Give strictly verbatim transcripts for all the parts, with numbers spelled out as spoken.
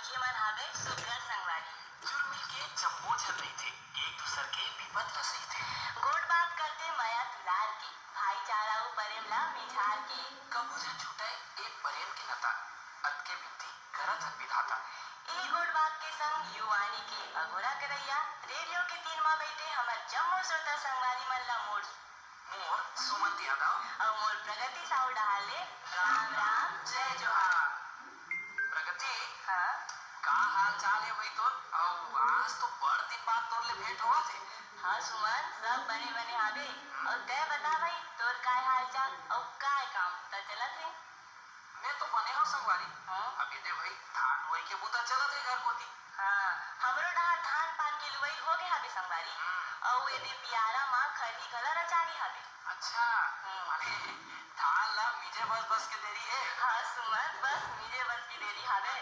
ये मन हावे सुघर संगवारी। जुरमिल के जम्मो झन रहिथे, एक दूसर के बिपत ल सहिथे। गोठ बात करथे मया दुलार के, भाईचारा अउ परेम ला मिझार के। कभू झन छूटय ए परेम के नता, अतके बिनती करत हन विधाता। इही गोठ बात के संग युवानी के अगोरा करइया, रेडियो के तीर म बइठे हमर जम्मो श्रोता संगवारी मन ला मोर मोर सुमंत यादव। अउ मोर प्रगति साहू डहार ले राम राम, जय जोहार। प्रगति, हाँ? का हाल चाल हे भई तोर? अउ आज तो बड़ दिन बाद तोर ले भेंट होवत हे। हाँ सुमंत, सब बने बने हावे। अउ तैं बता भई, तोर काय हाल चाल अउ काय काम त चलत हे? मैं तो बने हव संगवारी। हाँ? अभी दे भई, धान लुवई के बूता चलत हे घर कोती। हाँ, हमरो डहार धान पान के लुवई हो गे हावे संगवारी। हम्म। अउ एदे बियारा म खरही घला रचा गे हावे। अच्छा, हम्म। माने धान ला मिजे बस बस के देरी हे। हाँ सुमन, बस मिजे बस के देरी हावे।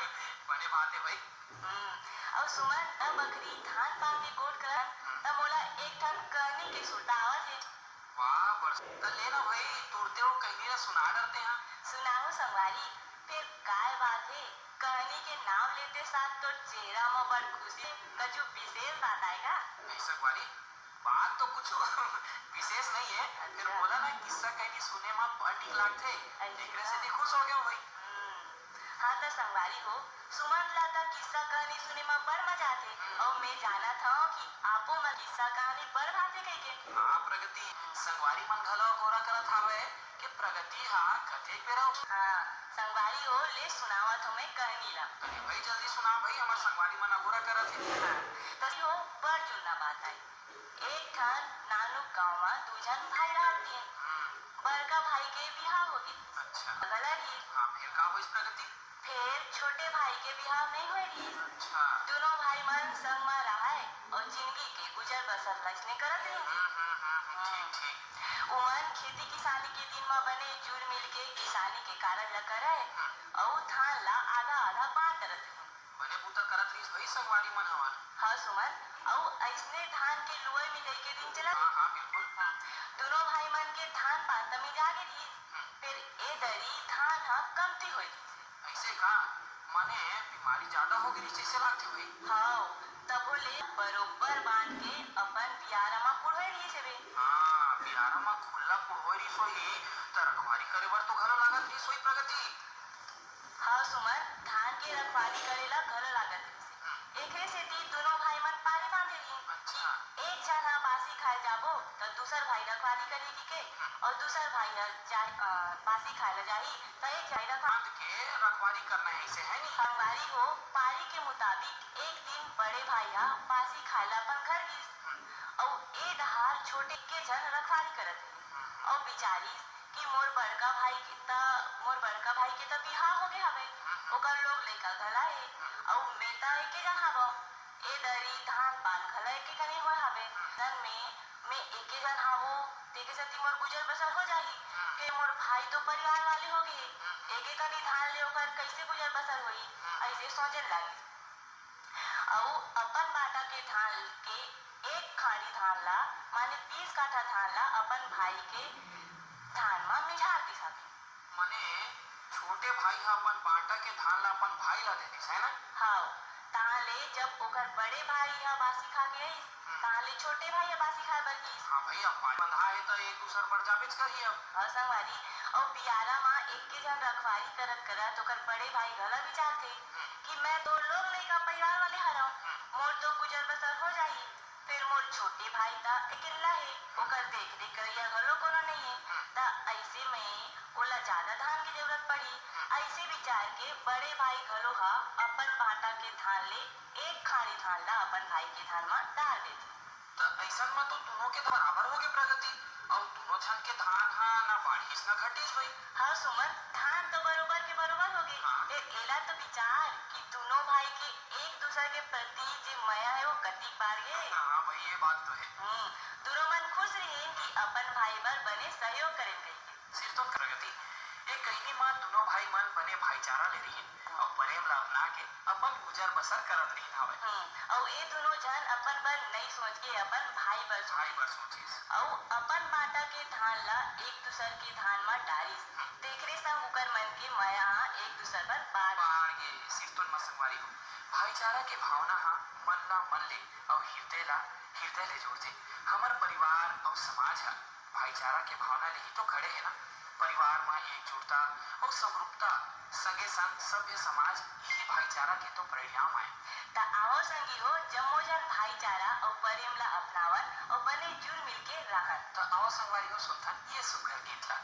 बने बात हे भई। हम्म, अउ सुमन, अब अखरी धान पान के गोठ करन, हम्म। त मोला एक ठन कहनी के सुरता आवत हे। वाह, बड़ त ले ना भई, तुरते वो कहनी ला सुना डरते हैं। सुनाहू संगवारी, फेर काय बात हे, कहनी के नाम लेते साथ तोर चेहरा म बड़ खुशी, कछु विशेष बात आय का? नहीं संगवारी, बात तो कुछ विशेष नहीं है, फेर अच्छा। बोला ना, किस्सा कहनी सुने म बड़ निक लागथे, अच्छा। एकरे सेती खुश हो गया भई। हम्म, हाँ त संगवारी हो, सुमन ला त किस्सा कहनी सुने म बड़ मजा आथे, अउ मैं जानत हव कि आपो मन किस्सा कहानी बड़ भाथे कहिके। हाँ प्रगति, संगवारी मन घलो अगोरा करत हावय कि प्रगति हा कतेक बेरा हो। हाँ, संगवारी हो, ले सुनावत हव मैं कहनी ला। अरे भई, जल्दी सुना भई, हमर संगवारी मन अगोरा करत हे। हाँ, त हो, बड़ जुन्ना बात आय। एक ठन नानुक गांव म दू झन भाई रहत रिहिन। हम्म। बड़का भाई के बिहाव हो गे। अच्छा। घला ही। हाँ, फेर का होइस प्रगति? फेर छोटे भाई के बिहाव नइ होए रिहिस। अच्छा। दूनों भाई मन संग म रहय अउ जिनगी के गुजर बसर ल अइसने करत रिहिन। हम्म, हम्म, हम्म, हम्म, ठीक, हम्म। ठीक। उमन खेती किसानी के दिन म बने जुर मिल के किसानी के कारज ल करय हम्म। अउ धान ल आधा आधा बांट डरत रिहिन। बने बूता करत रिहिस भई संगवारी मन हमर। हाँ सुमन, अउ अइसने धान के लुवई मिजई के दिन चलत हाँ, हाँ, बिल्कुल। हम्म। दूनों भाई मन के धान पान त मिजा गे रिहिस, हम्म। फेर ए दरी धान ह कमती होय रिहिस। अइसे का? माने बीमारी जादा हो गे रिहिस जइसे लागथे भई। हव, तभो ले बरोबर बांध के अपन बियारा म कुढ़ोय रिहिस हेबे। हाँ, बियारा म खुल्ला कुढ़ोय रिहिस होही, त रखवारी करे बर तो घलो लागत रिहिस होही प्रगति। हव सुमन, धान के रखवारी करे ला घलो लागत रिहिस। हम्म। एकरे सेती दूनों भाई मन पारी बांधे रिहिन अच्छा। कि एक झन ह बासी खाए जाबो, त दूसर भाई रखवारी करही कहिके, हम्म। अउ दूसर भाई ह जा-, अ, बासी खाए ला जाही, त एक झन रखवा- बांध के रखवारी करना हे, अइसे हे नी? संगवारी हो, पारी के मुताबिक एक दिन बड़े भाई ह बासी खाए ला अपन घर गिस, हम्म। अउ ए डहार छोटे के झन रखवारी करत रिहिस, हम्म। अउ बिचारिस कि मोर बड़का भाई के त, मोर बड़का भाई के त बिहाव हो गे हवय, हम्म। ओकर लोग लइका घला हे, हम्म। अउ मैं त एके झन हवं। ए दरी धान पान घला एके कनी होय हवय। हम्म। अइसन में मैं एके झन हवं, तेके सेती मोर गुजर बसर हो जाही। हम्म। फेर मोर भाई तो परिवार वाले हो गे हे, हम्म। एके कनी धान ले ओकर कइसे गुजर बसर होही? हम्म। अइसे सोचे लागिस। अउ अपन बांटा के धान के एक खाड़ी धान ला, माने बीस काठा धान ला अपन भाई के धान म मिझार दिस हवे। माने छोटे भाई ह अपन बांटा के धान ला अपन भाई ला दे दिस, है ना? हव, तहाँ ले जब ओकर बड़े भाई ह बासी खा के आइस, हम्म। तहाँ ले छोटे भाई ह बासी खाए बर गिस। हाँ भई, अब पानी बंधा हे त एक दूसर बर जाबेच करही अब। हव संगवारी, अउ बियारा म एके झन रखवारी करत करत ओकर बड़े भाई घला बिचारथे हम्म। कि मैं तो लोग लइका परिवार वाले हरंव, हम्म। मोर तो गुजर बसर हो जाही, फेर मोर छोटे भाई त अकेल्ला हे, ओकर देख-रेख करइया घलो कोनो नइ हे, हम्म। त अइसे में ओला जादा धान के जरूरत पड़ही। हम्म। अइसे बिचार के बड़े भाई घलो ह अपन बांटा के धान ले एक खाड़ी धान ला अपन भाई के धान म डार देथे। त अइसन म तो दूनों के बराबर हो गे प्रगति, अउ दूनों झन के धान ह ना बाढ़िस ना घटिस भई। हव सुमन, धान तो बरोबर के बरोबर हो गे। हाँ। फेर एला तो बिचार कि दूनों भाई के एक दूसर के प्रति जे मया हे, वो कतिक बाढ़ गे। हाँ भई, ये बात तो हे। हम्म, दूनों मन खुश रिहिन कि अपन भाई बर बने सहयोग करेन कहिके। सिरतोन प्रगति, ए कहिनी म दूनों भाई मन बने भाईचारा ले रिहिन, अउ परेम ला अपना के अपन गुजर बसर करत रिहिन हवय। हम्म, अउ ए दूनों झन अपन बर नइ सोच के अपन भाई बर भाई बर सोचिस। अउ अपन बांटा के धान ला एक दूसर के धान म डारिस। हम्म। तेखरे संग उकर मन के मया ह एक दूसर बर बाढ़ बाढ़ गे। सिरतोन म संगवारी हो, ले अउ हिरदय ला हिरदय ले जोड़थे। हमर परिवार अउ समाज ह भाईचारा के भावना ले ही तो खड़े हे ना। परिवार म एकजुटता अउ समरूपता, संगे संग सभ्य समाज इही भाईचारा के तो परिणाम आय। त आवव संगी हो, जम्मो झन भाईचारा अउ प्रेम ला अपनावन अउ बने जुल मिल के राहन। त आवव संगवारी हो, सुनथन ये सुघर गीत ला।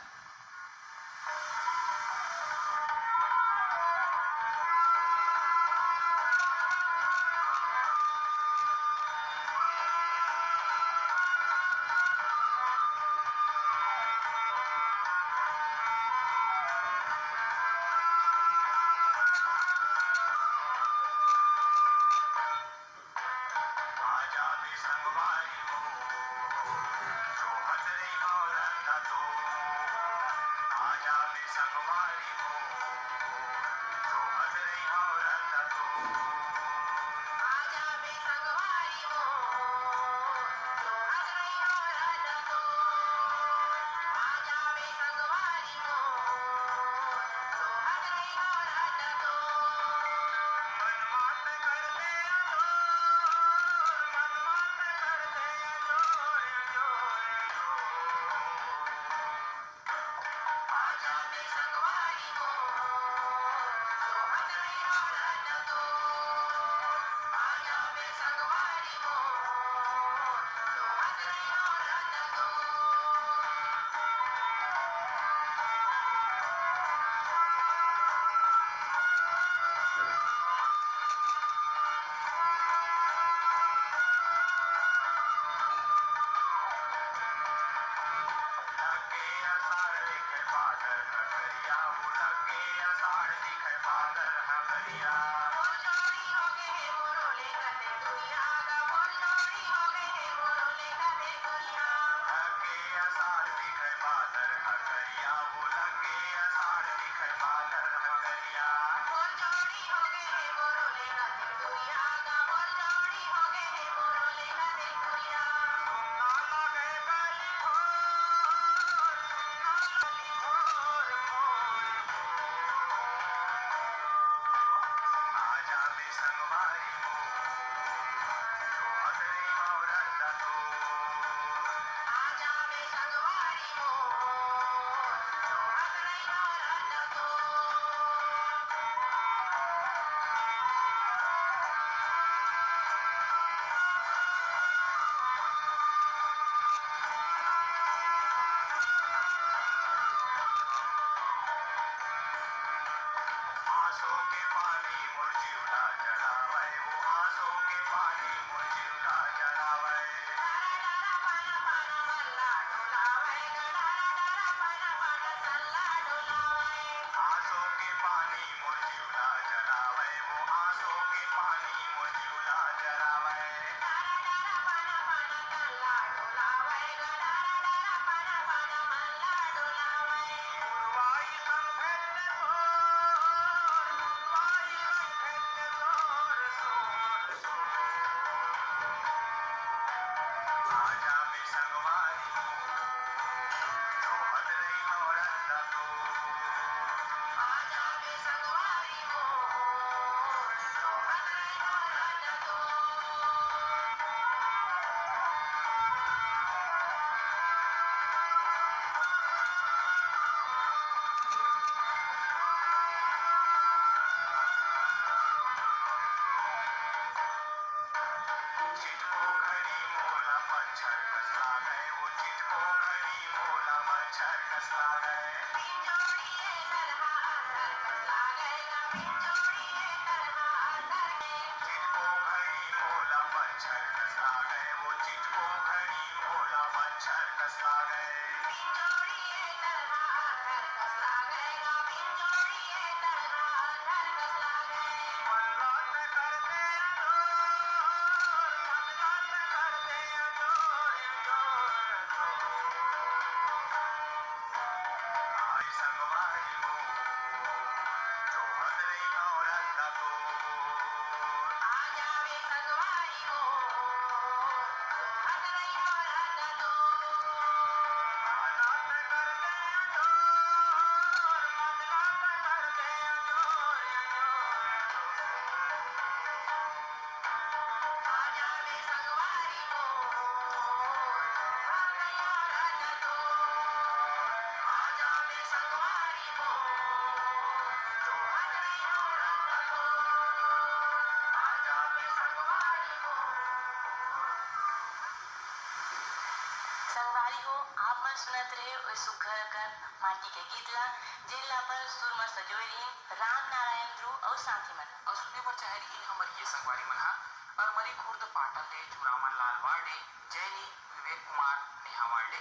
सुघर अकन माटी के गीत ला, जेन ला अपन सुर म सजोए रहिन राम नारायण ध्रुव अउ साथी मन। अउ सुने बर चाहे रहिन हमर ये संगवारी मन ह अरमरी खुर्द पाटन ले चुरामन लाल वार्डे, जैनी विवेक कुमार नेहा वार्डे,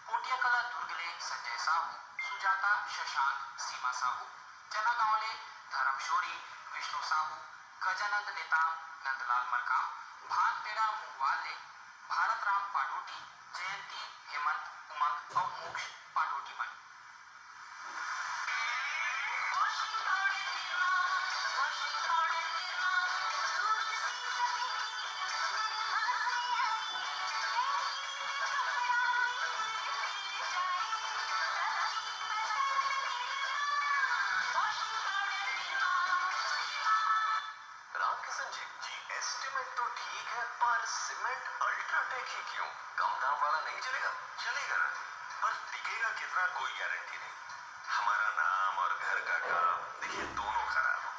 पोटिया कला दुर्ग ले संजय साहू, सुजाता शशांक सीमा साहू, चना गांव ले धर्मशोरी विष्णु साहू, गजानंद नेताम नंदलाल मरकाम, भानपेड़ा मुंगवाल ले भारत राम पाटोटी, जयंती हेमंत उमंग अउ मोक्ष पाटोटी मन। रामकिशन जी, जी, एस्टिमेट तो ठीक है, पर सीमेंट अल्ट्राटेक ही क्यों? कम दाम वाला नहीं चलेगा? चलेगा, पर टिकेगा कितना, कोई गारंटी नहीं। हमारा नाम और घर का काम, देखिए, दोनों खराब हो,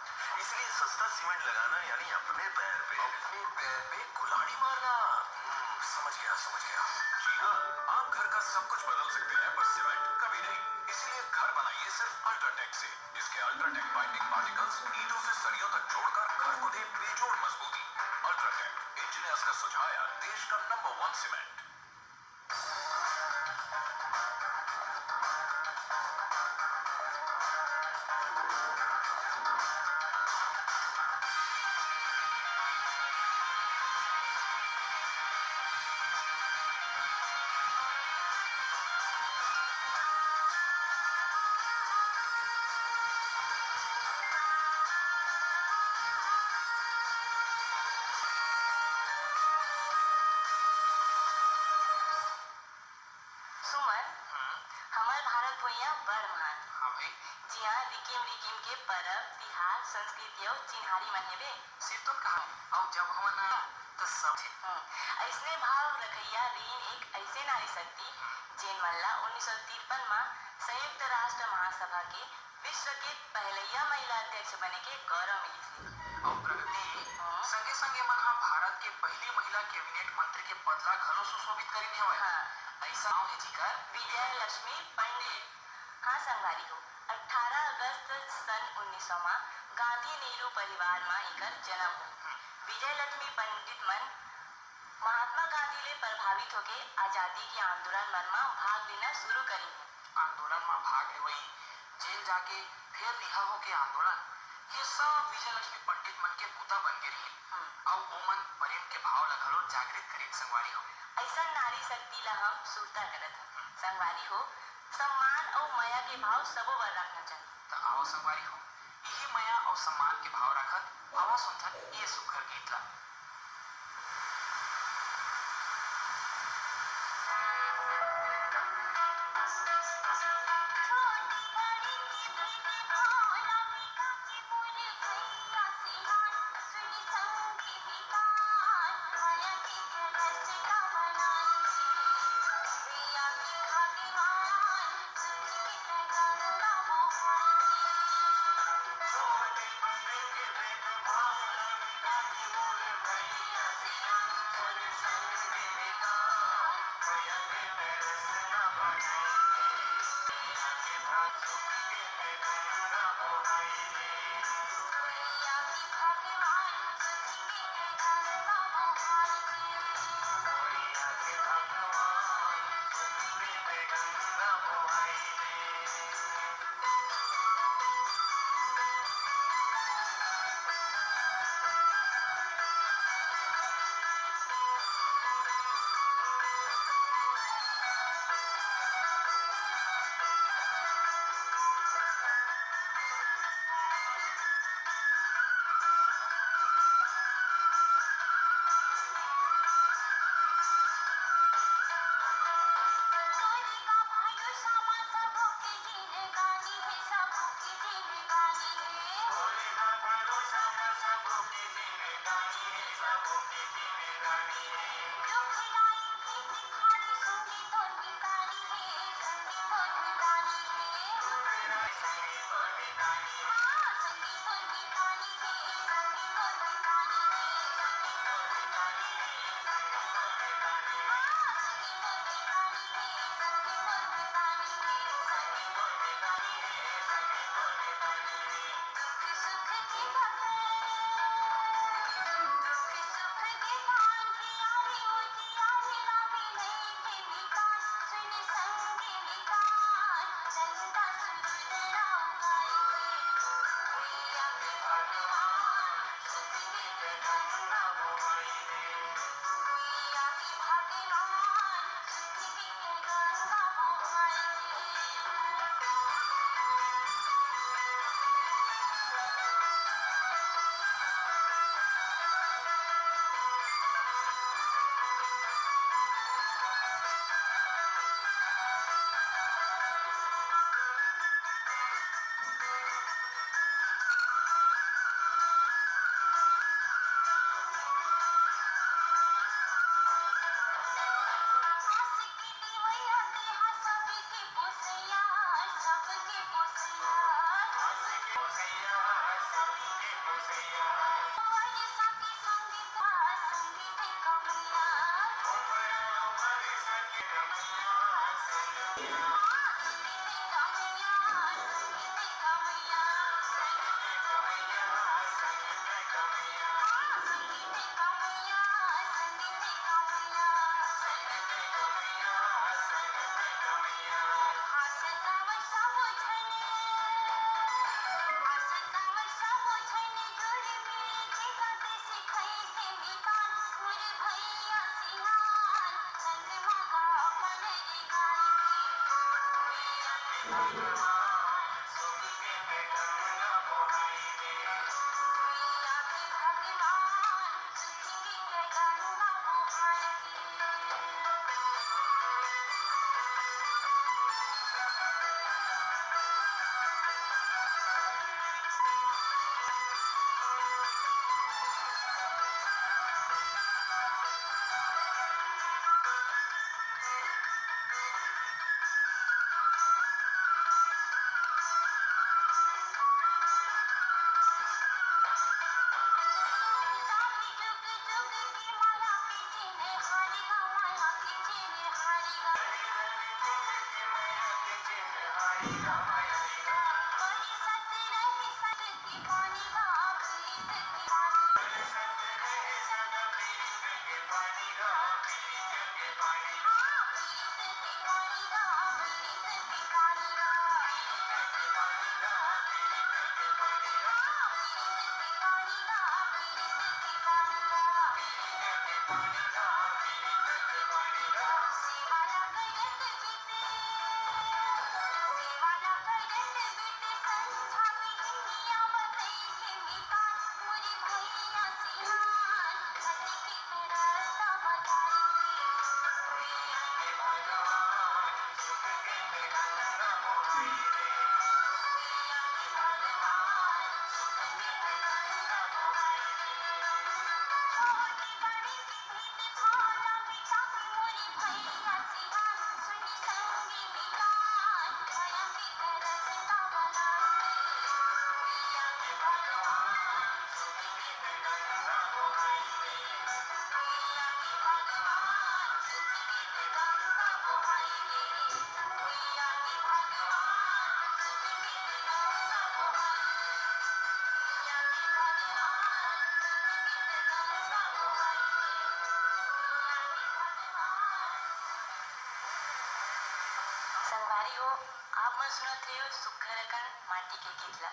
इसलिए सस्ता सीमेंट लगाना यानी अपने पैर पे, अपने पैर पे कुल्हाड़ी मारना। हम्म, समझ गया, समझ गया। जी हाँ, आप घर का सब कुछ बदल सकते हैं, पर सीमेंट कभी नहीं। इसीलिए घर बनाइए सिर्फ अल्ट्राटेक से। इसके अल्ट्राटेक बाइंडिंग पार्टिकल्स ईंटों से सरियों तक जोड़कर घर को दे बेजोड़ मजबूती। अल्ट्राटेक, इंजीनियर्स का सुझाया देश का नंबर वन सीमेंट। सुमन, हम्म। हमर भारत भुइयां बड़ महान। हाँ भाई। जिहां रिकिम रिकिम के परब, तिहार, संस्कृति अउ चिन्हारी मन हेबे। सिरतोन कहा, अउ जब हमन आ, त सब हम्म। अइसने भाव रखइया रहिन एक अइसे नारी शक्ति, जेन मन ला उन्नीस सौ तिरपन म संयुक्त राष्ट्र महासभा के विश्व के पहलइया महिला अध्यक्ष बने के गौरव मिलिस हे। अउ प्रगति, हम्म। संगे संगे मन ह भारत के पहली महिला कैबिनेट मंत्री के पद ला घलो सुशोभित करिन हवय। हाँ। अइसा नाव हे जिकर विजय लक्ष्मी पंडित। हाँ संगवारी हो, अठारह अगस्त सन उन्नीस सौ म गांधी नेहरू परिवार म एकर जन्म होइस। विजय लक्ष्मी पंडित मन महात्मा गांधी ले प्रभावित होके आजादी के आंदोलन मन म भाग लेना शुरू करिन। आंदोलन म भाग लेवई, जेल जाके फेर रिहा होके आंदोलन, ये सब विजय लक्ष्मी पंडित मन के बूता बन गे रिहिन। हम्म। अउ ओमन प्रेम के भाव ला घलो जागृत करिन संगवारी हो। अइसन नारी शक्ति ला हम सुरता करत हन। संगवारी हो, सम्मान अउ मया के भाव सबो बर रखना चाही। त आओ संगवारी हो, इही मया अउ सम्मान के भाव राखत आवा सुनथन ये सुघर गीत ला। संगवारी हो, आप मन सुनत रहे हो सुग्घर अकन माटी के गीत ला,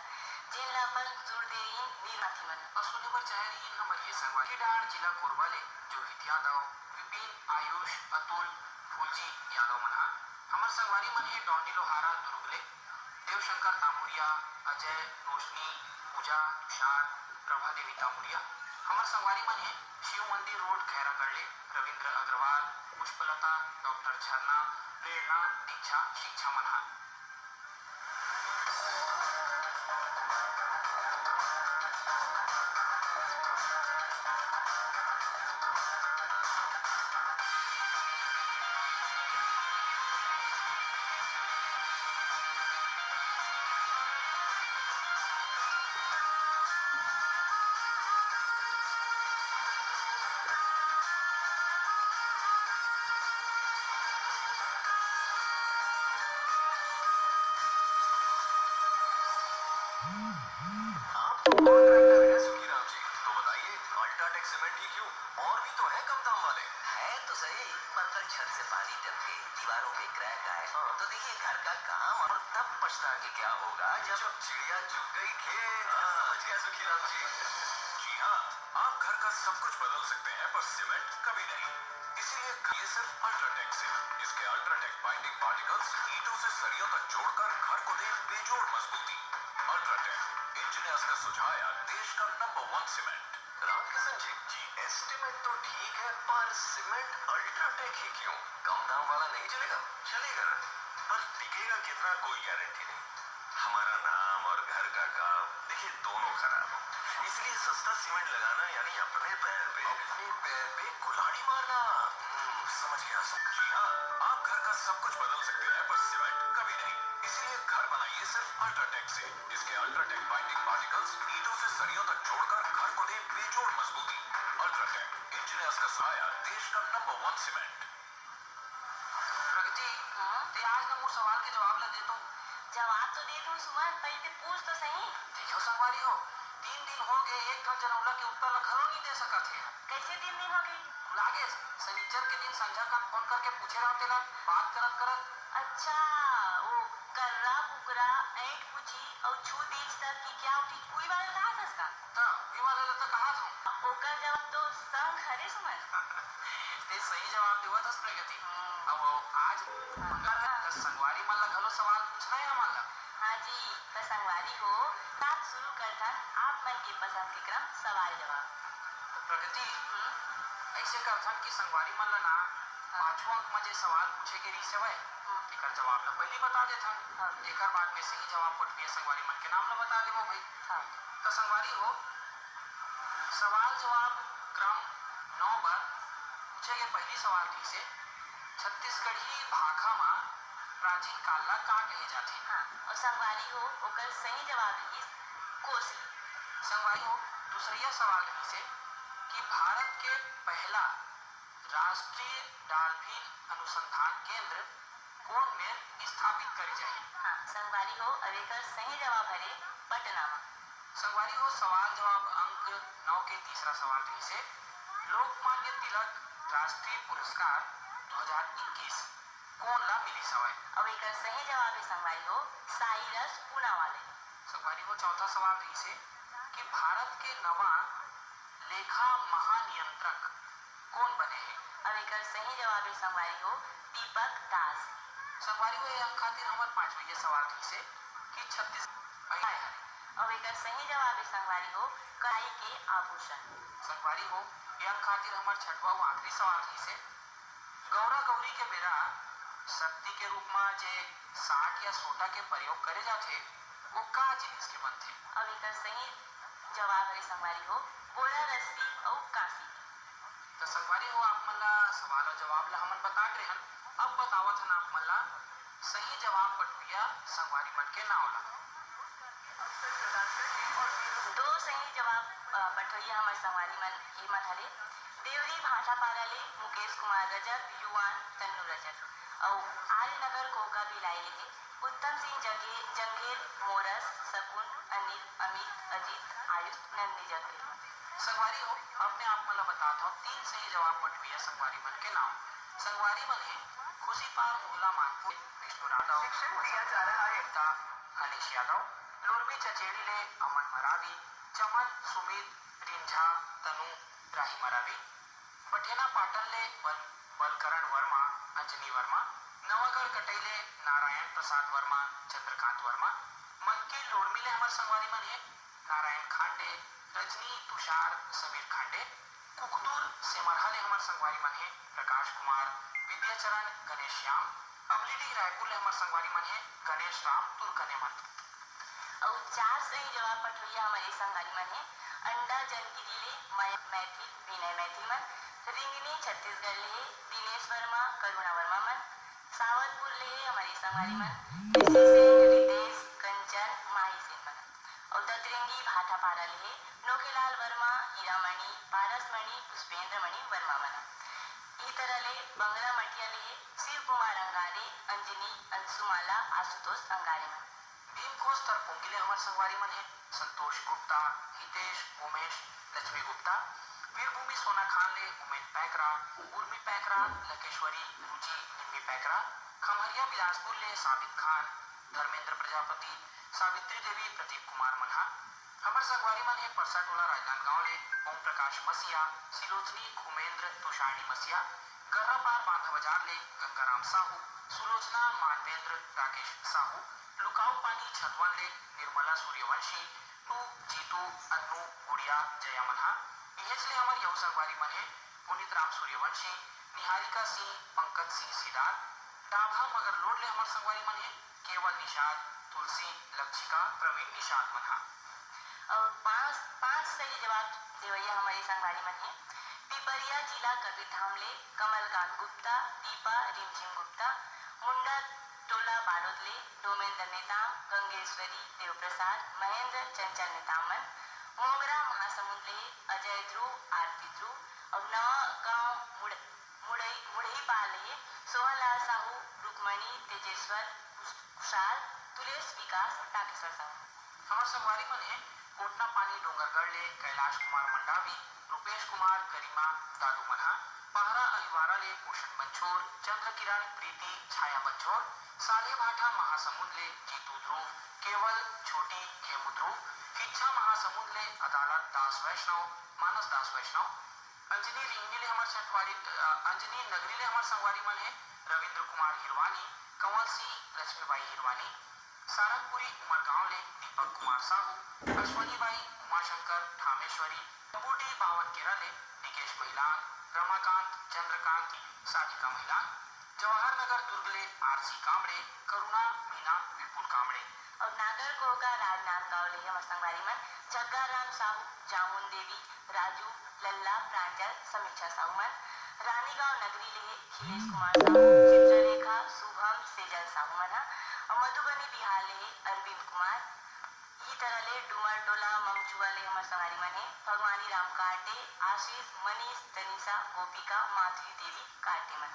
जेन ला अपन सुर दे रही वीर माथी मन। अउ सुने बर चाहे रही हमर ये संगवारी के डाहर जिला कोरबा ले, जो हित यादव, विपिन, आयुष, अतुल, फूलजी यादव मन हा। हमर संगवारी मन हे डौंडी लोहारा दुर्ग ले, देवशंकर तामुरिया, अजय, रोशनी, पूजा, तुषार, प्रभा देवी तामुरिया। हमर संगवारी मन हे शिव मंदिर रोड खैरागढ़ ले रविंद्र अग्रवाल, पुष्पलता, डॉक्टर झरना, प्रेरणा, दीक्षा, शिक्षा मन हा। आप तो कॉन्ट्रैक्टर हैं सुखीराम जी, तो बताइए अल्ट्राटेक सीमेंट ही क्यों? और भी तो है कम दाम वाले। है तो सही, पर कल छत से पानी टपके, दीवारों में क्रैक आए, हाँ। तो देखिए घर का काम और तब पछता के क्या होगा जब जब चिड़िया चुग गई खेत। हाँ। समझ गया सुखीराम जी। जी हाँ, आप घर का सब कुछ बदल सकते हैं, पर सीमेंट कभी नहीं। इसीलिए ये सिर्फ अल्ट्राटेक से। इसके अल्ट्राटेक बाइंडिंग पार्टिकल्स ईंटों से सरियों तक जोड़कर घर को दे बेजोड़ मजबूती। अल्ट्राटेक, इंजीनियर्स का सुझाया देश का नंबर वन सीमेंट। रामकिशन जी, जी। एस्टिमेट तो ठीक है, पर सीमेंट अल्ट्राटेक ही क्यों? कम दाम वाला नहीं चलेगा? चलेगा, पर टिकेगा कितना, कोई गारंटी नहीं। हमारा नाम और घर का काम, देखिए, दोनों खराब हो, इसलिए सस्ता सीमेंट लगाना यानी अपने पैर पे, अपने पैर पे कुल्हाड़ी मारना। हम्म, समझ गया, समझ। जी हाँ, आप घर का सब कुछ बदल सकते हैं, पर सीमेंट कभी नहीं। इसीलिए घर बनाइए सिर्फ अल्ट्राटेक से। इसके अल्ट्राटेक बाइंडिंग पार्टिकल्स ईंटों से सरियों तक जोड़कर घर को दे बेजोड़ मजबूती। अल्ट्राटेक, इंजीनियर्स का साया, देश का नंबर वन सीमेंट। प्रगति, हम्म? ते आज ना मोर सवाल के जवाब ला दे तो। जवाब तो दे दूं सुमन, पहले ते पूछ तो सही। देखो संगवारी हो, तीन दिन हो गए, एक ठन जनउला के उत्तर ला घलो नहीं दे सकत हे। कैसे तीन दिन हो गए? भुला गे, सनिचर के दिन संझा कन फोन करके पूछे रहो तेला, बात करत करत। अच्छा, वो कर्रा कुकरा ऐंठ पूछी और छू दीज तक कि क्या उठी, उही वाला कहा था इसका? त उही वाला ला त कहा था। ओकर जवाब तो संग हरे सुमन। ते सही जवाब देवत हस प्रगति। हम्म। अब, अब आज हाँ। मंगल है, त संगवारी मन ला घलो सवाल पूछना है हमन ला। हाँ जी, त संगवारी हो, बात शुरू करथन आप मन के पसंद के क्रम सवाल जवाब। त प्रगति, हम्म। ऐसे करथन कि संगवारी मन ला ना हाँ। पांचवा अंक में जे सवाल पूछे के रहिस हवय, हम्म। एकर जवाब ला पहली बता देथन। हाँ। एकर बाद में सही जवाब पठुइया संगवारी मन के नाम ला बता देबो भाई। हाँ। त संगवारी हो, सवाल जवाब क्रम नौ बर पूछे गे पहली सवाल रहिस हे, छत्तीसगढ़ी भाखा मा प्राचीन काल ला का कहे जाथे? हाँ, और संगवारी हो, ओकर सही जवाब रहिस कोसी। संगवारी हो, दूसरइया सवाल रहिस हे कि भारत के पहला राष्ट्रीय dolphin अनुसंधान केंद्र कोन मेर स्थापित करे जाही? हाँ, संगवारी हो, अब एकर सही जवाब हरे पटना मा। संगवारी हो, सवाल जवाब अंक नौ के तीसरा सवाल रहिस हे, लोकमान्य तिलक राष्ट्रीय पुरस्कार दो हज़ार इक्कीस कोन ला मिलिस हवय? अब एकर सही जवाब हे संगवारी हो, साइरस पूनावाला। संगवारी हो, चौथा सवाल रहिस हे कि भारत के नवा लेखा महानियंत्रक कोन बने हे? अब एकर सही जवाब हे संगवारी हो, दीपक दास। संगवारी हो, ये अंक खातिर हमर पांचवइया सवाल रहिस हे कि छत्तीस महिलाएं हरे। अब एकर सही जवाब हे संगवारी हो, कलाई के आभूषण। संगवारी हो, ये अंक खातिर हमर छठवा अउ आखिरी सवाल रहिस हे, गौरा गौरी के बेरा शक्ति के रूप मा जे साट या सोटा के प्रयोग करे जाथे, वो का जिनिस के बनथे? अब एकर सही जवाब हरे संगवारी हो, बोरा रस्सी अउ कांसी। त संगवारी हो, आप मन ला सवाल अउ जवाब ला हमन बता के रेहन। अब बतावत हन आप मन ला सही जवाब पठुइया संगवारी मन के नाव ला। दो सही जवाब, अ, पठोइया हमर संगवारी मन, ये मन हरे, देवरी भाटापारा ले मुकेश कुमार रजक, युवान तन्नू रजक, अउ आर्य नगर कोका भिलाई ले हे उत्तम सिंह जंगे-, जंगेल, मोरस, सकुन, अनिल, अमित, अजीत, आयुष, नंदनी जंगेल। संगवारी हो, अब मैं आप मन ला बतात हव तीन सही जवाब पठुइया संगवारी मन के नाम। संगवारी मन हे खुशीपार मोहला मानपुर, विष्णु यादव, शिक्षण दिया जा रहा है। हनीश यादव, लोरमी चचेड़ी ले अमन मरावी, चमन, सुमित, रिंझा, तनु, राही मरावी, बठेना पाटन ले बल-, बलकरण वर्मा, अंजनी वर्मा, नवागढ़ कटई ले नारायण प्रसाद वर्मा, चंद्रकांत वर्मा, मनकी लोरमी ले हमर संगवारी मन हे नारायण खांडे, रजनी, तुषार, समीर खांडे, कुकदूर सेमरहा ले हमर संगवारी मन हे प्रकाश कुमार, विद्याचरण, गणेश श्याम, अमलीडीह रायपुर ले हमर संगवारी मन हे गणेश राम, तुरकने मन। अउ चार सही जवाब पठोइया हमर ए संगवारी मन हे अंडा जनगिरी ले मय-, मैथिल, विनय मैथिल मन, रिंगनी छत्तीसगढ़ ले हे दिनेश वर्मा, करुणा वर्मा मन, सावरपुर ले हे हमर ए संगवारी मन ऋषि सिंह, रितेश, कंचन, माही सिंह मन, अउ ददरिंगी भाटापारा ले हे नोखेलाल वर्मा, हीरामणि, पारसमणि, पुष्पेंद्र मणि वर्मा मन। इही तरह ले बंगला मटिया ले हे शिव कुमार अंगारे, अंजनी, अंशुमाला, आशुतोष अंगारे मन। भीमखोस तरपोंगी ले हमर संगवारी मन हे संतोष गुप्ता, हितेश, उमेश, लक्ष्मी गुप्ता, वीरभूमि सोनाखान ले उमेन पैकरा, उर्मी पैकरा, लकेश्वरी, रुचि, निम्मी पैकरा, खम्हरिया बिलासपुर ले साबित खान, धर्मेंद्र प्रजापति, सावित्री देवी, प्रदीप कुमार मन हा। हमर संगवारी मन हे परसा टोला राजनांदगांव ले ओम प्रकाश मसिया, सिलोचनी, खुमेंद्र, तुषारणी मसिया, गर्रापार बांधा बाजार ले गंगाराम साहू, सुलोचना, मानवेंद्र, राकेश साहू, लुकाऊ पानी छतवन ले निर्मला सूर्यवंशी, टू, जीतू, अन्नू, गुड़िया, जया मन हा। इहेच ले हमर यहू संगवारी मन हे पुनीत राम सूर्यवंशी, निहारिका सिंह, पंकज सिंह सिडार, डाभा मगरलोड ले हमर संगवारी मन हे केवल निषाद, तुलसी, लक्षिका, प्रवीण निषाद मन हा। अउ पांच, पांच सही जवाब देवइया हमर ए संगवारी मन हे पिपरिया जिला कबीरधाम ले कमलकांत गुप्ता, दीपा रिमझिम गुप्ता, मुंडा टोला बालोद ले डोमेंद्र नेताम, गंगेश्वरी देवप्रसाद, महेंद्र चंचल नेताम मन, मोंगरा महासमुंद ले अजय ध्रुव, आरती ध्रुव, अउ नवा गांव मुड़-, मुड़ई, मुड़ही पार ले सोहनलाल साहू, रुक्मणी, तेजेश्वर, कुश-, कुशाल, तुलेश, विकास, ताके सरसाहू। हमर संगवारी मन हे कोटना पानी डोंगरगढ़ ले कैलाश कुमार मंडावी, रूपेश कुमार, गरिमा, दादू मन ह पहरा अहिवारा ले भूषण बंछोर, चंद्र किरण, प्रीति, छाया बंछोर, साल्हेभाठा महासमुंद ले जीतू ध्रुव, केवल, छोटी, खेमू ध्रुव, किच्छा महासमुंद ले अदालत दास वैष्णव, मानस दास वैष्णव, अंजनी रिंगनी ले हमर संगवारी, अ, अंजनी नगरी ले हमर संगवारी मन हे रविंद्र कुमार हिरवानी, कंवल सिंह, लक्ष्मीबाई हिरवानी, सारंगपुरी उमरगांव ले दीपक कुमार साहू, अश्वनी बाई, उमाशंकर, ठामेश्वरी, बूटी बावनकेरा ले निकेश महिलान, रमाकांत, चंद्रकांत, साधिका महिलान, जवाहर नगर दुर्ग ले आरसी कामड़े, करुणा, मीना, विपुल कामड़े। अउ नागरकोहका राजनांदगांव ले हमर संगवारी मन जग्गाराम साहू, जामुन देवी, राजू, लल्ला, प्रांजल, समीक्षा साहू मन। रानीगांव नगरी ले हे खिलेश कुमार साहू, चित्ररेखा, शुभम, सेजल साहू मन ह। अउ मधुबनी बिहार ले हे अरविंद कुमार। इही तरह ले डूमर टोला मंगचुआ ले हमर संगवारी मन हे भगवानी राम काटे, आशीष, मनीष, तनिषा, गोपिका, माधुरी देवी काटे मन।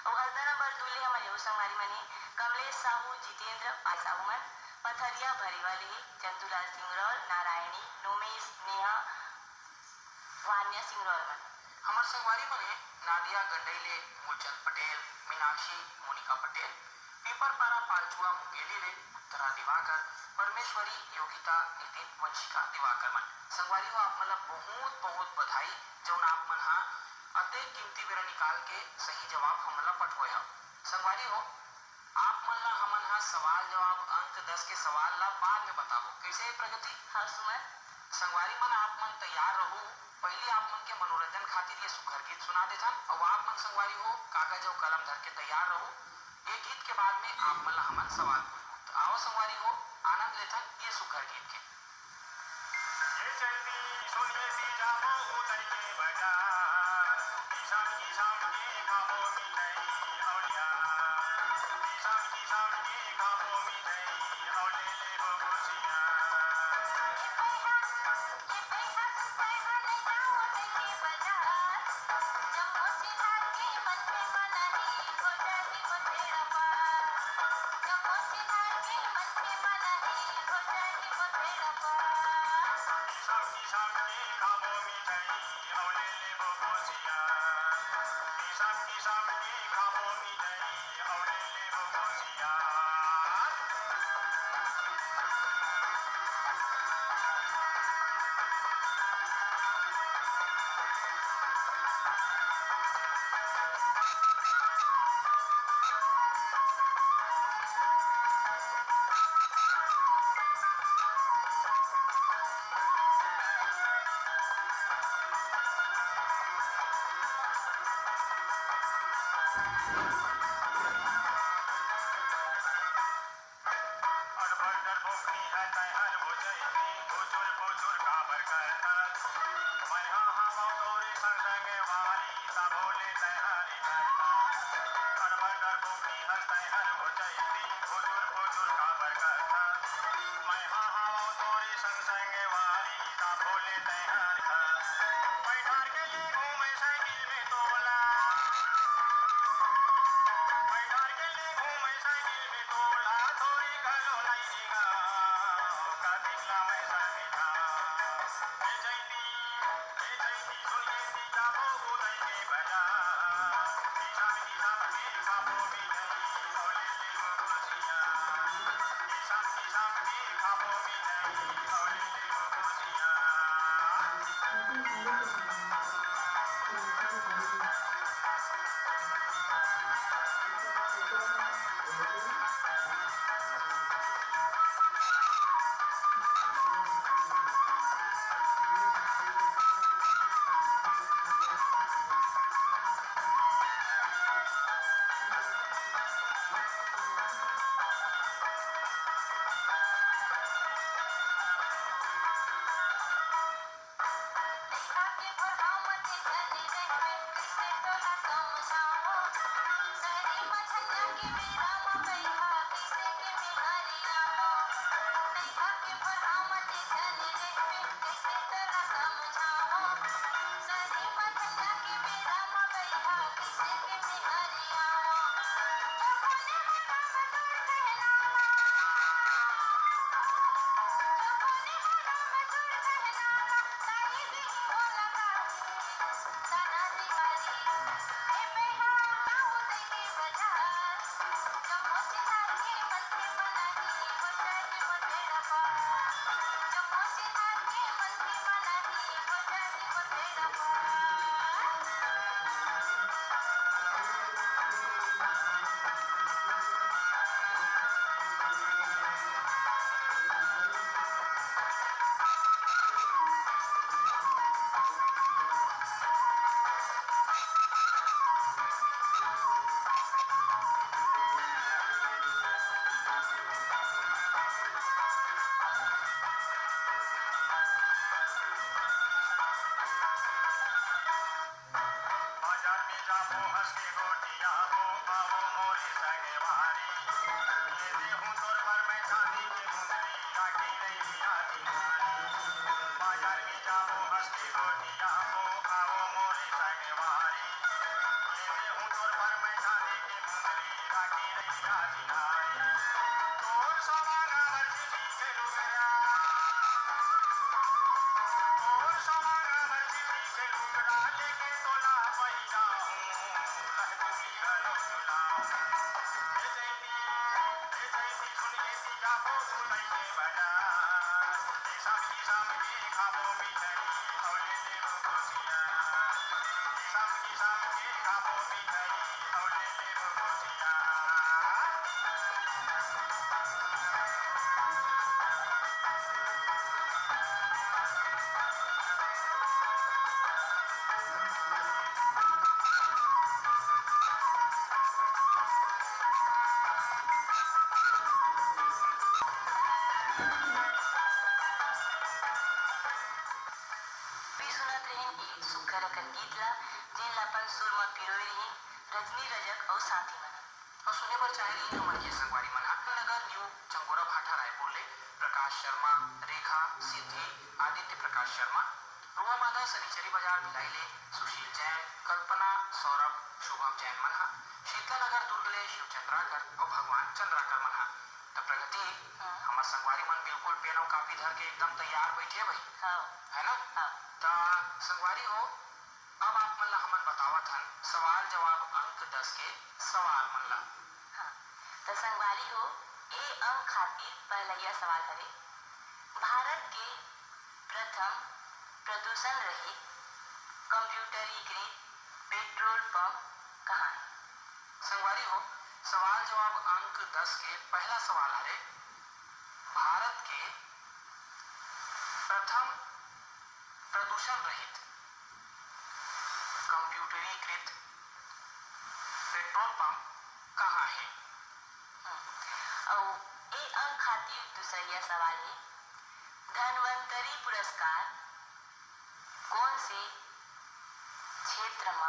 अउ हरदा नंबर दू ले हमर यहू संगवारी मन हे कमलेश साहू, जितेंद्र, पाय साहू मन। पथरिया भरेवा ले हे चंदूलाल सिंगरौल, नारायणी, नोमेश, नेहा, वान्या सिंगरौल मन। हमर संगवारी मन हे नादिया गंडई ले मूलचंद पटेल, मीनाक्षी, मोनिका पटेल, पीपरपारा पालचुआ मुंगेली ले उत्तरा दिवाकर, परमेश्वरी, योगिता, नितिन, वंशिका दिवाकर मन। संगवारी हो, आप मन ला बहुत बहुत बधाई, जौन आप मन हा अतेक कीमती बेरा निकाल के सही जवाब हमन ला पठोए हव। संगवारी हो, आप मन ला हमन ह सवाल जवाब अंक दस के सवाल ला बाद में बताबो। कैसे हे प्रगति? हाँ सुमन। संगवारी मन, आप मन तैयार रहू। पहिली आप मन के मनोरंजन खातिर ये सुघर गीत सुना देथन, अउ आप मन संगवारी हो कागज अउ कलम धर के तैयार रहू। ये गीत के बाद में आप मन ला हमन सवाल पूछबो। त आओ संगवारी हो, आनंद लेथन ये सुघर गीत के। ये चलती सुनिए सी जाबो उदय के बजार, किसम किसम के खाबो मिठाई अउ लिया, किसम किसम के खाबो मिठाई अउ ले लेबो खुशियाँ। पिरोय रहिन रजनी, रजक अउ साथी मन। अउ सुने बर चाहे रहिन हमर ये संगवारी मन ह नगर न्यू चंगोरा भाठा रायपुर ले प्रकाश शर्मा, रेखा, सिद्धि, आदित्य प्रकाश शर्मा, रुआ माधा सनीचरी बाजार भिलाई ले सुशील जैन, कल्पना, सौरभ, शुभम जैन मन ह, शीतला नगर दुर्ग ले शिव चंद्राकर अउ भगवान चंद्राकर मन ह। त प्रगति, हम्म। हमर संगवारी मन बिल्कुल पेन अउ कापी धर के एकदम तैयार बइठे हे भाई। हाँ। है ना? हाँ। त संगवारी हो, अब आप मन ला हमन बतावत हन सवाल जवाब अंक दस के सवाल मन ला। हाँ, त संगवारी हो, ए अंक खातिर पहलैया सवाल हरे, भारत के प्रथम प्रदूषण रहित कंप्यूटरीकृत पेट्रोल पंप कहाँ हे? संगवारी हो, सवाल जवाब अंक दस के पहला सवाल हरे, भारत के प्रथम प्रदूषण रहित कंप्यूटरीकृत पेट्रोल पंप कहाँ हे? हम्म। अउ ए अंक खातिर दूसरइया सवाल हे, धन्वंतरी पुरस्कार कोन से क्षेत्र म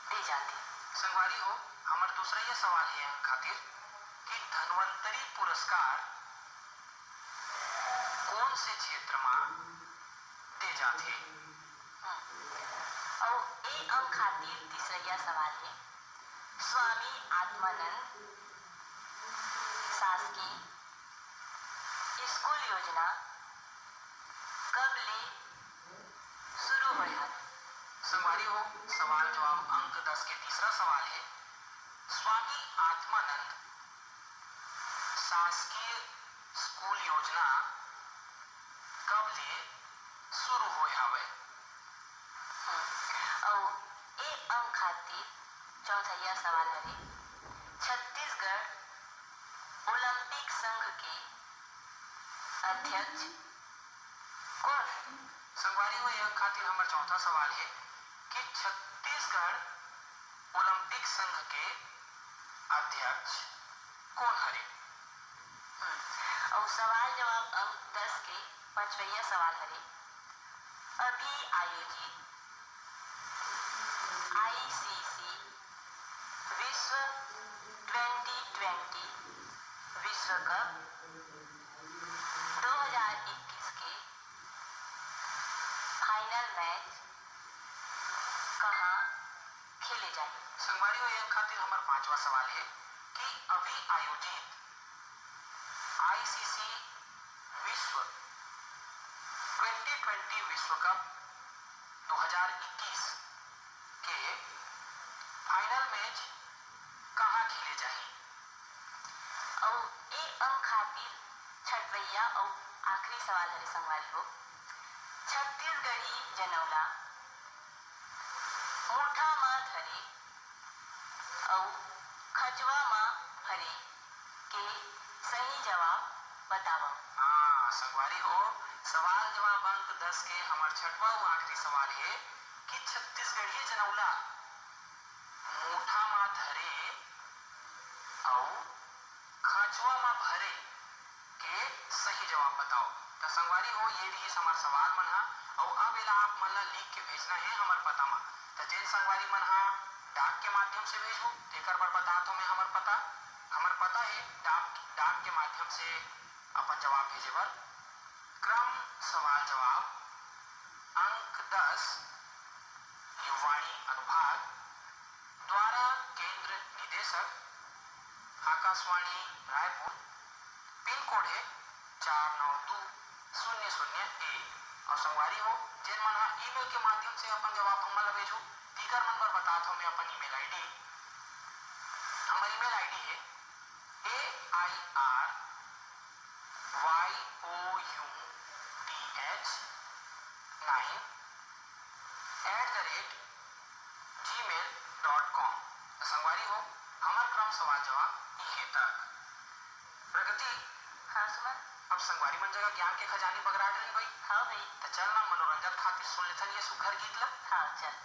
दे जाथे? संगवारी हो, हमर दूसरइया सवाल ए अंक खातिर कि धन्वंतरी पुरस्कार कोन से क्षेत्र म दे जाथे? हम्म। अउ ए अंक खातिर तीसरइया सवाल हे, स्वामी आत्मानंद शासकीय स्कूल योजना कब ले शुरू होय हवे? संगवारी हो, सवाल जवाब अंक दस के तीसरा सवाल हे, स्वामी आत्मानंद शासकीय स्कूल योजना कब ले शुरू होय हवे? हम्म, अउ ए अंक खातिर चौथइया सवाल हरे, छत्तीसगढ़ ओलंपिक संघ के अध्यक्ष कोन हे? संगवारी हो, ए अंक खातिर हमर चौथा सवाल हे कि छत्तीसगढ़ ओलंपिक संघ के अध्यक्ष कोन हरे? हम्म, अउ सवाल जवाब अंक दस के पांचवइया सवाल हरे, अभी आयोजित आईसीसी विश्व ट्वेंटी ट्वेंटी विश्व कप दो हज़ार इक्कीस के फाइनल मैच कहाँ खेले जाही? संगवारी हो, ए अंक खातिर हमर पांचवा सवाल हे कि अभी आयोजित आईसीसी विश्व ट्वेंटी ट्वेंटी विश्व कप दो हज़ार इक्कीस के फाइनल मैच कहाँ खेले जाही? अउ ए अंक खातिर छठवइया अउ आखिरी सवाल हरे संगवारी हो, छत्तीसगढ़ी जनउला मुठा म धरे अउ खंचवा म भरे के सही जवाब बतावव। हाँ, संगवारी हो, सवाल जवाब अंक दस के हमर छठवा अउ आखिरी सवाल हे कि छत्तीसगढ़ी जनउला मुठा म धरे अउ खंचवा म भरे के सही जवाब बताओ। त संगवारी हो, ये रिहिस हमर सवाल मन ह, अउ अब एला आप मन ला लिख के भेजना हे हमर पता म। त जेन संगवारी मन ह डाक के माध्यम से भेजहू, तेकर बर बतात हों मैं हमर पता। हमर पता हे डाक, डाक के माध्यम से अपन जवाब भेजे बर। क्रम सवाल जवाब अंक दस, युवाणी अनुभाग, द्वारा केंद्र निदेशक, आकाशवाणी रायपुर, पिन कोड हे चार नौ दू शून्य शून्य एक। अउ संगवारी हो, जेन मन ह ईमेल के माध्यम से अपन जवाब हमन ला भेजहू, तिकर मन बर बतात हों मैं अपन ईमेल आईडी। हमर ईमेल आईडी हे A I R Y O U T H nine eight the rate gmail dot com. त संगवारी हो, हमर क्रम सवाल जवाब इहें तक। प्रगति, हाँ सुमन। अब संगवारी मन जगह ज्ञान के खजानी बगरा डरिन भई। हाँ भई। त चल ना, मनोरंजन खातिर सुन लेथन ये सुघर गीत ला। हाँ, चल।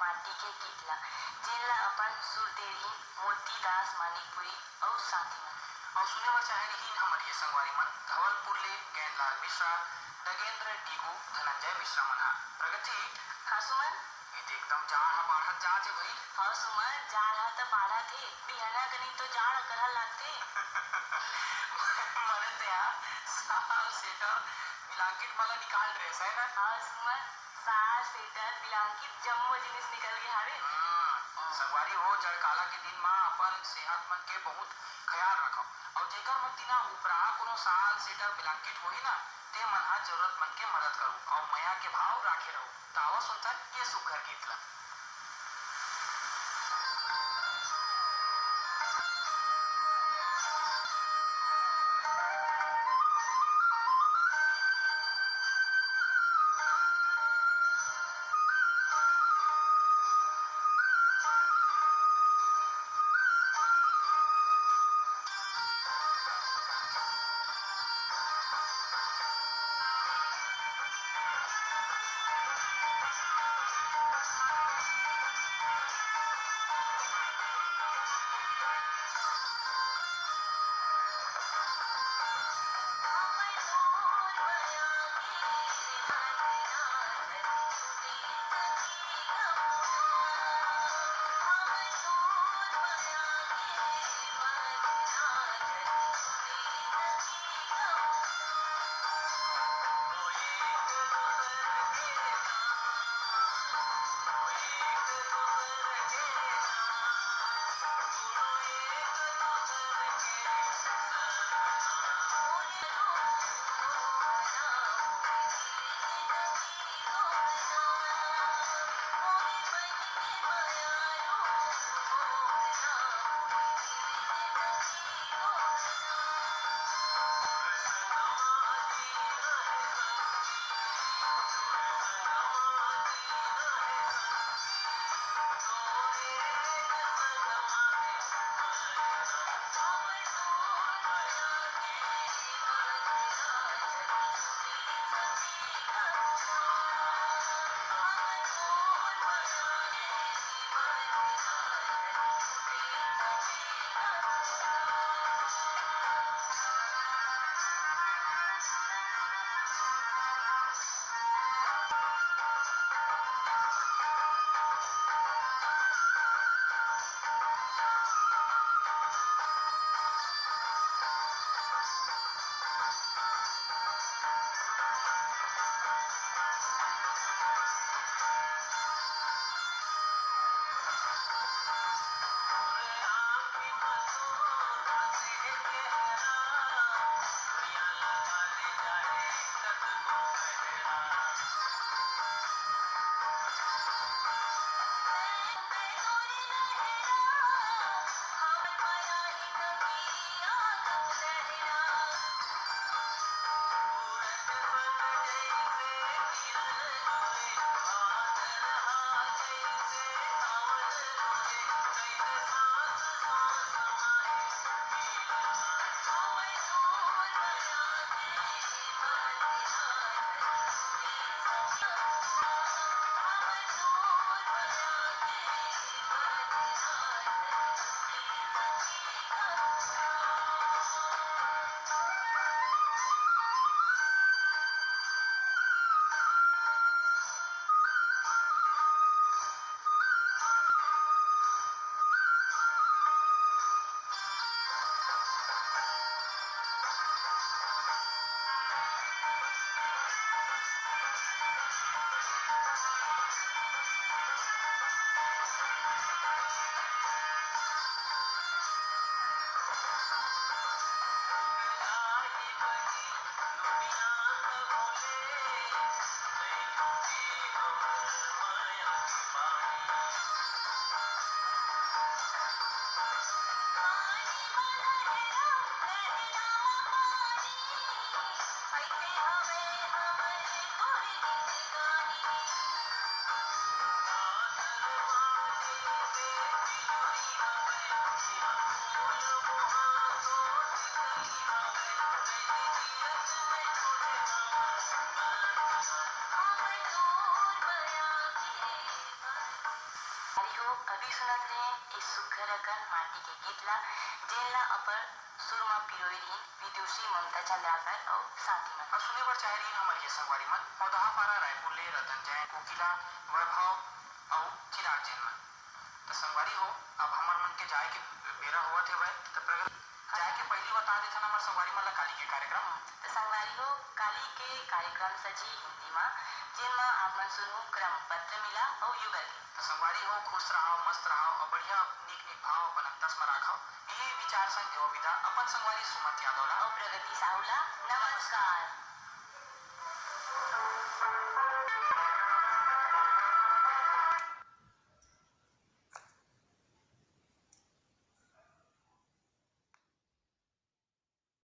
माटी के गीत ला, जेन ला अपन सुर दे रहिन मोती दास मानिकपुरी अउ साथी मन। अउ सुने बर चाहे रहिन हमर ये संगवारी मन धवलपुर ले गैंदलाल मिश्रा, नगेंद्र डीगू, धनंजय मिश्रा मन हा। प्रगति। हाँ सुमन। ये तो एकदम जाड़ ह बाढ़त जात हे भाई। हाँ सुमन, जाड़ ह त बाढ़त हे, बिहना कनी तो जाड़ अकरहा लागथे। मने ते यार साल सेटर ब्लैंकेट मन ला निकाल डरेस है ना? हाँ सुमन, साल सेटर ब्लैंकेट जम्मो जिनिस निकल गे हावे। हम्म, संगवारी हो, जड़काला के दिन मा अपन सेहत मन के बहुत ख्याल रखव, अउ जेकर मन तीना उपराहा कोनो साल सेटर ब्लैंकेट होही ना, ते मन हा जरूरत मन के मदद करू अउ मया के भाव राखे रहू। त आवा सुनथन ये सुघर गीत ला। गीत ला, जेन ला अपर सुर म पिरोए रहिन विदुषी ममता चंद्राकर अउ साथी मन। अउ सुने बर चाहे रहिन हमर ये संगवारी मन, मौदहा पारा रायपुर ले रतन जैन, कोकिला, वैभव अउ चिराग जैन मन। त संगवारी हो, अब हमर मन के जाए के बेरा होवत हेवय, त प्रगति जाए के पहिली बता देथन हमर संगवारी मन ला काली के कार्यक्रम। त संगवारी हो, काली के कार्यक्रम सजी हिंदी मा, जेन मा आप मन सुनहू क्रम पत्र मिला अउ युगल गीत। त संगवारी हो, खुश रहा, मस्त रहा अउ बढ़िया नीक नीक भाव अपन अंतस म राखव। इही विचार संग देवो विदा अपन संगवारी सुमंत यादव ला अउ प्रगति साहू ला। नमस्कार।